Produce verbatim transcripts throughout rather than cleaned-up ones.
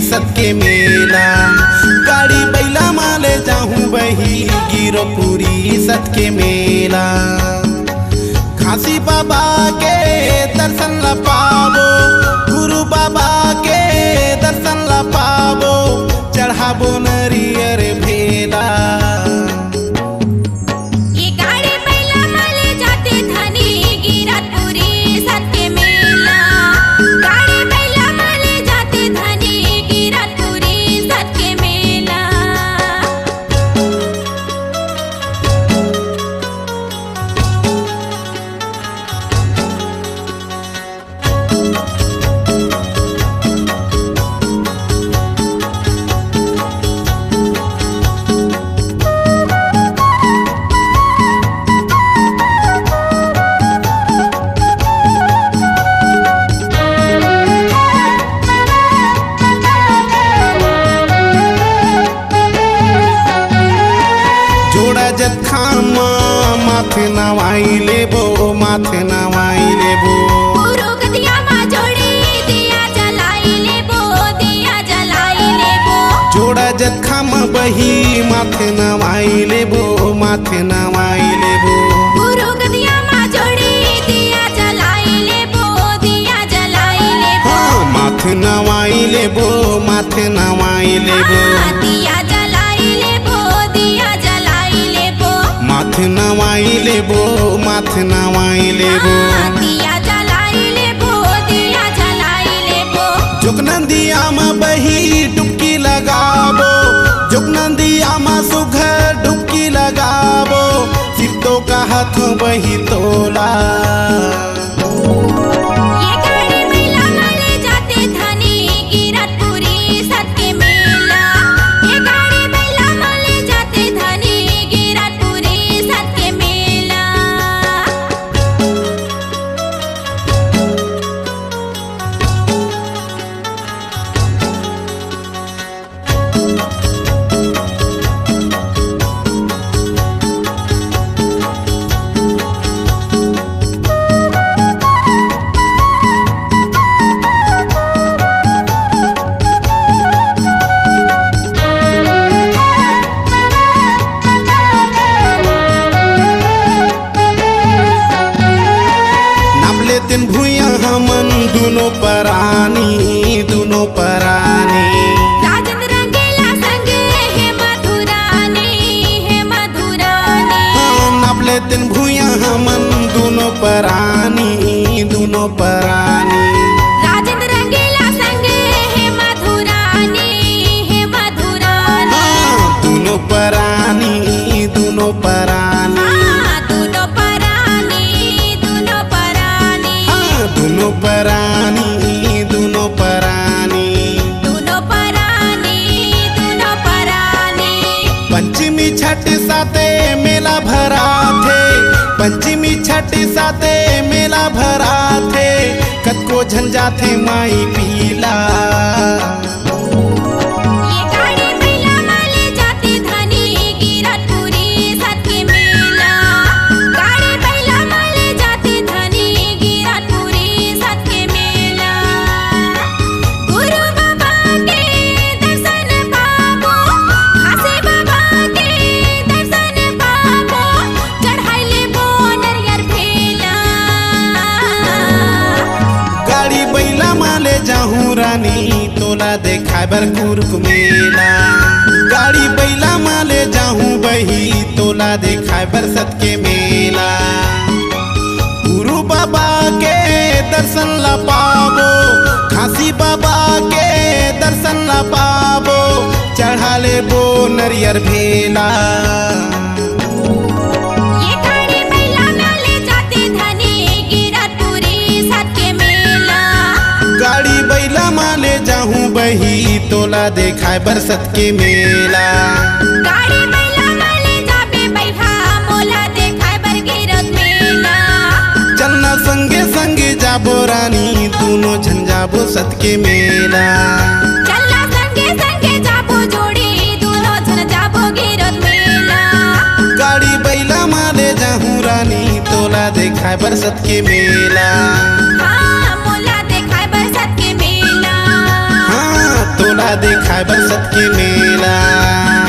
सत के मेला। गाड़ी बइला मा ले जाहूँ बही गिरतपुरी सत के मेला। खासी बाबा के दर्शन ला पाबो, गुरु बाबा के दर्शन ला पाबो, चढ़ाबो नरियर भेला। ये गाड़ी बइला मा ले जाथे धनी गिरतपुरी सत के मेला। गाड़ी बइला मा ले जाथे धनी गिरतपुरी सत के मेला। जोड़ा जतखा मा माथे नवाई लेबो, माथे नवाई लेबो। गुरु गदिया मा जोड़ी दिया जलाई लेबो, दिया जलाई लेबो। जोड़ा जतखा मा बही माथे नवाई लेबो, माथे नवाई लेबो। गुरु गदिया मा जोड़ी दिया जलाई लेबो, दिया जलाई लेबो। हाँ, माथे नवाई लेबो, माथे नवाई लेबो। हाँ, दिया जलाई लेबो, दिया जलाई लेबो। माथे नवाई लेबो, माथे नवाई लेबो। हाँ, दिया जलाई लेबो, दिया जलाई लेबो। जोकनंदिया मा बही डुबकी लगाबो, जोकनंदिया मा सुघर डुबकी लगाबो, सिरतो कहत हूँ बही तोला। ये गाड़ी बइला मा ले जाथे धनी गिरतपुरी सत के मेला। ये गाड़ी बइला मा ले जाथे धनी गिरतपुरी सत के मेला। नाप लेतेन भुइयां हमन दुनो परानी, दुनो परानी। राजेंद्र रंगीला संगे हे मधुरानी, हे मधुरानी। हाँ, नाप लेतेन भुइयां हमन दुनो परानी, दुनो परानी। राजेंद्र रंगीला संगे हे मधुरानी, हे मधुरानी। हाँ, दुनो परानी, दुनो परानी। हाँ, दुनो परानी, दुनो परानी। हाँ, दुनो परानी, दुनो परानी। दुनो परानी, दुनो परानी। पंचमी छठ साथे मेला भराथे, पंचमी छठ साथे मेला भराथे, कतको झन जाथे माई पीला। ये गाड़ी बइला मा ले जाथे धनी गिरतपुरी सत के मेला। गाड़ी बइला मा ले जाथे धनी गिरतपुरी सत के मेला। गुरु बाबा के दर्शन पाबो, खासी बाबा के दर्शन पाबो, चढ़ाई लेबो नरियर भेला। गाड़ी बइला मा ले जाहूँ रानी, तोला देखाय बर कुर्क मेला। गाड़ी बइला मा ले जाहूँ बही, तोला देखाय बर सत के मेला। गुरु बाबा के दर्शन ला पाबो, खासी बाबा के दर्शन ला पाबो, चढ़ा लेबो नरियर भेला। ये गाड़ी बइला मा ले जाथे धनी गिरतपुरी सत के मेला। गाड़ी बइला मा ले जाहूँ बही, तोला देखाय बर सत के मेला। गाड़ी बइला मा ले जाबे बइहा, मोला देखाय बर गिरत मेला। चलना संगे संगे जाबो रानी, दुनो झन जाबो सत के मेला। चलना संगे संगे जाबो जोड़ी, दुनो झन जाबो गिरत मेला। गाड़ी बइला मा ले जाहूँ रानी, तोला देखाय बर सत के मेला। हाँ, मोला देखाय बर सत के मेला। हाँ, तोला बरसत के मेला।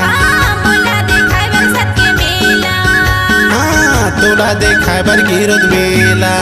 हाँ, मोला देखाय बरसत के मेला। हाँ, तोला देखाय बर गिरोध मेला।